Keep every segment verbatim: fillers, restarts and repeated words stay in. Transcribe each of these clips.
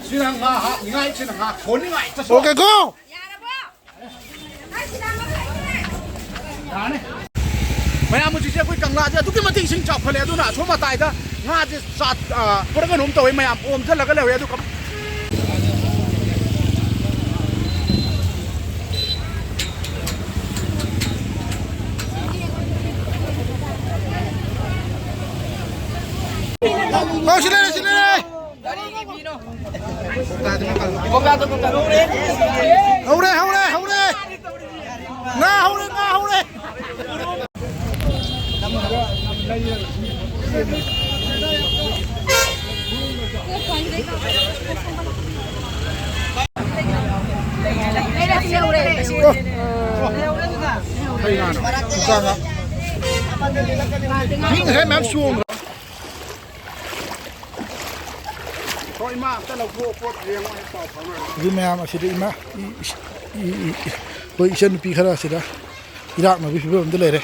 ꯁꯤꯅ ꯉꯥ ꯍꯥꯞꯅꯤꯡꯉꯥꯏ, ꯁꯤꯅ ꯉꯥ ꯊꯣꯡꯅꯤꯡꯉꯥꯏ꯫ ꯆꯠꯁꯣ꯫ Okay, go! ꯌꯥꯔꯅꯤ꯫ ꯃꯌꯥꯝ, ꯍꯧꯖꯤꯛꯁꯦ ꯑꯩꯈꯣꯏ ꯀꯪꯂꯥꯁꯦ ꯑꯗꯨꯛꯀꯤ ꯃꯇꯤꯛ ꯏꯁꯤꯡ ꯆꯥꯎꯈꯠꯂꯦ꯫ ꯑꯗꯨꯅ ꯑꯁꯣꯝ ꯃꯇꯥꯏꯗ ꯉꯥꯁꯦ ꯆꯥ-, ꯑ, ꯄꯨꯔꯥ ꯀꯩꯅꯣꯝ ꯇꯧꯋꯦ꯫ ꯃꯌꯥꯝ ꯑꯣꯝꯁꯤꯜꯂꯒ ꯂꯩꯍꯧꯋꯦ꯫ ꯑꯗꯨ ꯀꯝ-, ꯑꯣ, ꯁꯤ ꯂꯩꯔꯦ, ꯁꯤ ꯂꯩꯔꯦ꯫ ꯍꯧꯔꯦ, ꯍꯧꯔꯦ, ꯍꯧꯔꯦ! ꯉꯥ ꯍꯧꯔꯦ, ꯉꯥ ꯍꯧꯔꯦ! ꯀꯩ ꯉꯥꯅꯣ? ꯃꯨꯀꯥ ꯉꯥ꯫ ꯃꯤ ꯉꯁꯥꯏ ꯃꯌꯥꯝ ꯆꯣꯡꯗ꯭ꯔꯣ? ꯍꯣꯏ, ꯏꯃꯥ, ꯑꯝꯇ ꯂꯧꯊꯣꯛꯑꯣ, ꯄꯣꯠ ꯌꯦꯡꯉꯣ, ꯑꯩ ꯄꯥꯎ ꯐꯥꯎꯅꯔꯒꯦ꯫ ꯍꯧꯖꯤꯛ ꯃꯌꯥꯝ ꯑꯁꯤꯗ ꯏꯃꯥ, ꯏ-, ꯏ-, ꯏ-, ꯑꯩꯈꯣꯏ ꯏꯆꯟꯅꯨꯄꯤ ꯈꯔ ꯑꯁꯤꯗ ꯏꯔꯥꯛꯅꯕꯒꯤ ꯐꯤꯕꯝ ꯑꯝꯗ ꯂꯩꯔꯦ꯫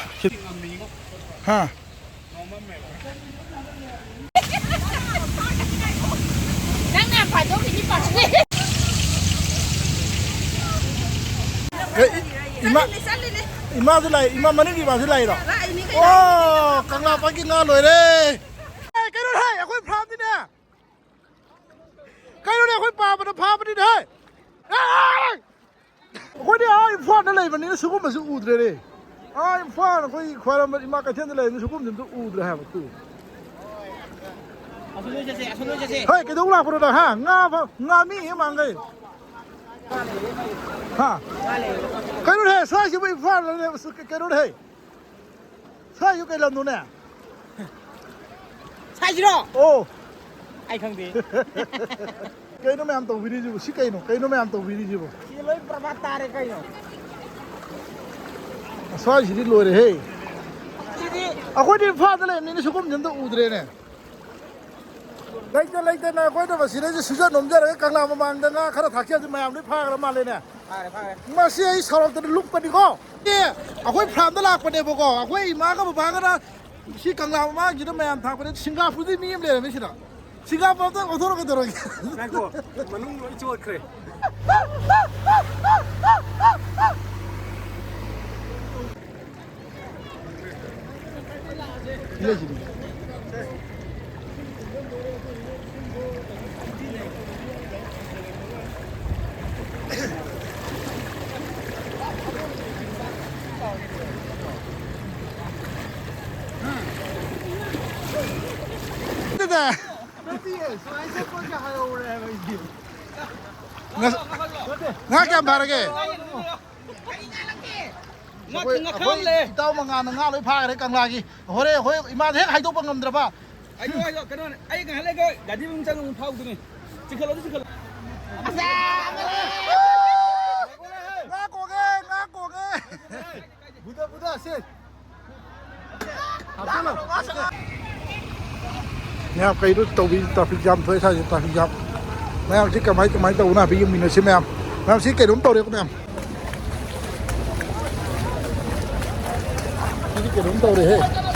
ꯍꯥ? ꯅꯪꯅ ꯐꯥꯗꯣꯛꯈꯤꯅꯤ ꯄꯥꯁꯅꯤ꯫ ꯑꯦ, ꯏ-, ꯏꯃꯥ, ꯆꯠꯂꯤꯅꯦ, ꯆꯠꯂꯤꯅꯦ꯫ ꯏꯃꯥꯁꯨ ꯂꯥꯛꯏ, ꯏꯃꯥ ꯃꯅꯤꯡꯒꯤ ꯏꯃꯥꯁꯨ ꯂꯥꯛꯏꯔꯣ? ꯂꯥꯛꯏꯅꯤ ꯀꯩꯅꯣ꯫ ꯑꯣ, ꯀꯪꯂꯥꯄꯥꯠꯀꯤ ꯉꯥ ꯂꯣꯏꯔꯦ꯫ ꯑꯦ, ꯀꯩꯅꯣ, ꯍꯦ, ꯑꯩꯈꯣꯏ ꯐꯥꯝꯗꯤꯅꯦ꯫ ꯀꯩꯅꯣꯅꯦ, ꯑꯩꯈꯣꯏ ꯄꯥꯕꯗ ꯐꯥꯕꯅꯤꯅꯦ, ꯍꯦ꯫ ꯑꯦ! ꯑꯩꯈꯣꯏꯗꯤ ꯑꯥ ꯏꯝꯐꯥꯜꯗ ꯂꯩꯕꯅꯤꯅ ꯁꯤꯒꯨꯝꯕꯁꯤ ꯎꯗ꯭ꯔꯦꯅꯦ꯫ ꯑꯥ ꯏꯝꯐꯥꯜ ꯑꯩꯈꯣꯏ ꯈ꯭ꯋꯥꯏꯔꯝꯕꯟ ꯏꯃꯥ ꯀꯩꯊꯦꯜꯗ ꯂꯩꯕꯅꯤꯅ ꯁꯤꯒꯨꯝꯕꯁꯤ ꯑꯝꯇ ꯎꯗ꯭ꯔꯦ ꯍꯥꯏꯕ꯫ ꯑꯁꯣꯝꯗ ꯆꯠꯁꯦ, ꯑꯁꯣꯝꯗ ꯆꯠꯁꯦ꯫ ꯍꯣꯏ, ꯀꯩꯗꯧ ꯂꯥꯛꯄꯅꯣ ꯅꯪ, ꯍꯥ? ꯉꯥ ꯐ-, ꯉꯥ ꯃꯤ ꯍꯦꯛ ꯃꯥꯡꯈꯩ꯫ ꯍꯥ? ꯀꯩꯅꯣꯅꯦ, ꯁ꯭ꯋꯥꯏꯁꯤꯕꯨ ꯏꯝꯐꯥꯜꯗꯅꯦ, ꯀꯩꯅꯣꯅꯦ꯫ ꯁ꯭ꯋꯥꯏꯁꯨ ꯀꯩ ꯂꯝꯅꯣꯅꯦ? ꯁ꯭ꯋꯥꯏꯁꯤꯔꯣ? ꯑꯣ꯫ ꯑꯩ ꯈꯪꯗꯦ꯫ ꯀꯩꯅꯣ ꯃꯌꯥꯝ ꯇꯧꯕꯤꯔꯤꯁꯤꯕꯨ? ꯁꯤ ꯀꯩꯅꯣ? ꯀꯩꯅꯣ ꯃꯌꯥꯝ ꯇꯧꯕꯤꯔꯤꯁꯤꯕꯨ? ꯁꯤꯗꯤ ꯂꯣꯏ ꯄ꯭ꯔꯃꯥꯟ ꯇꯥꯔꯦ ꯀꯩꯅꯣ꯫ ꯁ꯭ꯋꯥꯏꯁꯤꯗꯤ ꯂꯣꯏꯔꯦꯍꯦ꯫ ꯁꯤꯗꯤ ꯑꯩꯈꯣꯏꯗꯤ ꯏꯝꯐꯥꯜꯗ ꯂꯩꯕꯅꯤꯅ ꯁꯤꯒꯨꯝꯕꯁꯤ ꯑꯝꯇ ꯎꯗ꯭ꯔꯦꯅꯦ꯫ ꯂꯩꯇ ꯂꯩꯇꯅ ꯑꯩꯈꯣꯏꯅ ꯃꯁꯤꯗꯩꯁꯤ ꯁꯨꯖ ꯅꯣꯝꯖꯔꯒ ꯀꯪꯂꯥ ꯃꯃꯥꯡꯗ ꯉꯥ ꯈꯔ ꯊꯥꯛꯆꯕꯁꯤ ꯃꯌꯥꯝ ꯂꯣꯏ ꯐꯥꯈ꯭ꯔ ꯃꯥꯜꯂꯦꯅꯦ꯫ ꯐꯥꯔꯦ, ꯐꯥꯔꯦ꯫ ꯃꯁꯤ ꯑꯩ ꯁꯥꯎꯔꯛꯇꯅ ꯂꯨꯞꯄꯅꯤꯀꯣ꯫ ꯑꯦ, ꯑꯩꯈꯣꯏ ꯐꯥꯔꯝꯗ ꯂꯥꯛꯄꯅꯦꯕꯀꯣ꯫ ꯑꯩꯈꯣꯏ ꯏꯃꯥꯒ ꯕꯕꯥꯒꯅ ꯁꯤ ꯀꯪꯂꯥ ꯃꯃꯥꯡꯁꯤꯗ ꯃꯌꯥꯝ ꯊꯥꯛꯄꯅꯦ꯫ ꯁꯤꯡꯒꯥꯄꯨꯔꯗꯤ ꯃꯤ ꯑꯃ ꯂꯩꯔꯝꯃꯦ ꯁꯤꯗ꯫ ꯁꯤꯡꯒꯥꯄꯨꯔꯗ ꯑꯣꯟꯊꯣꯔꯛꯀꯗꯧꯔꯒꯦ꯫ ꯉꯥꯏꯈꯣ, ꯃꯅꯨꯡ ꯂꯣꯏ ꯆꯣꯠꯈ꯭ꯔꯦ꯫ ꯉꯥ, ꯉꯥ ꯀꯌꯥꯝ ꯐꯥꯔꯒꯦ? ꯑꯩꯈꯣꯏ, ꯑꯩꯈꯣꯏ ꯏꯇꯥꯎ ꯃꯉꯥꯅ ꯉꯥ ꯂꯣꯏ ꯐꯥꯈ꯭ꯔꯦ ꯀꯪꯂꯥꯒꯤ꯫ ꯍꯣꯔꯦꯟ ꯑꯩꯈꯣꯏ ꯏꯃꯥꯗ ꯍꯦꯛ ꯍꯥꯏꯗꯣꯛꯄ ꯉꯝꯗ꯭ꯔꯕ꯫ ꯑꯩ ꯉꯥꯏꯍꯥꯛ ꯂꯩꯒ ꯒꯥꯔꯤ ꯃꯅꯨꯡ ꯆꯪꯉ ꯑꯃꯨꯛ ꯐꯥꯎꯗꯣꯏꯅꯤ꯫ ꯆꯤꯡꯈꯠꯂꯣ, ꯑꯗꯨ ꯆꯤꯡꯈꯠꯂꯣ꯫ ꯉꯥ ꯀꯣꯡꯉꯦ, ꯉꯥ ꯀꯣꯡꯉꯦ꯫ ꯃꯌꯥꯝ ꯀꯩꯗꯣ ꯇꯧꯕꯤ, traffic jam ꯊꯣꯛꯑꯦ ꯁ꯭ꯋꯥꯏꯁꯦ, traffic jam꯫ ꯃꯌꯥꯝꯁꯤ ꯀꯃꯥꯏ, ꯀꯃꯥꯏ ꯇꯧꯕꯅꯣ ꯍꯥꯏꯐꯦꯠ ꯌꯦꯡꯃꯤꯟꯅꯁꯤ ꯃꯌꯥꯝ꯫ ꯃꯌꯥꯝ ꯁꯤ ꯀꯩꯅꯣꯝ ꯇꯧꯔꯦꯀꯣ ꯃꯌꯥꯝ꯫ ꯁꯤꯗꯤ ꯀꯩꯅꯣꯝ ꯇꯧꯔꯦꯍꯦ꯫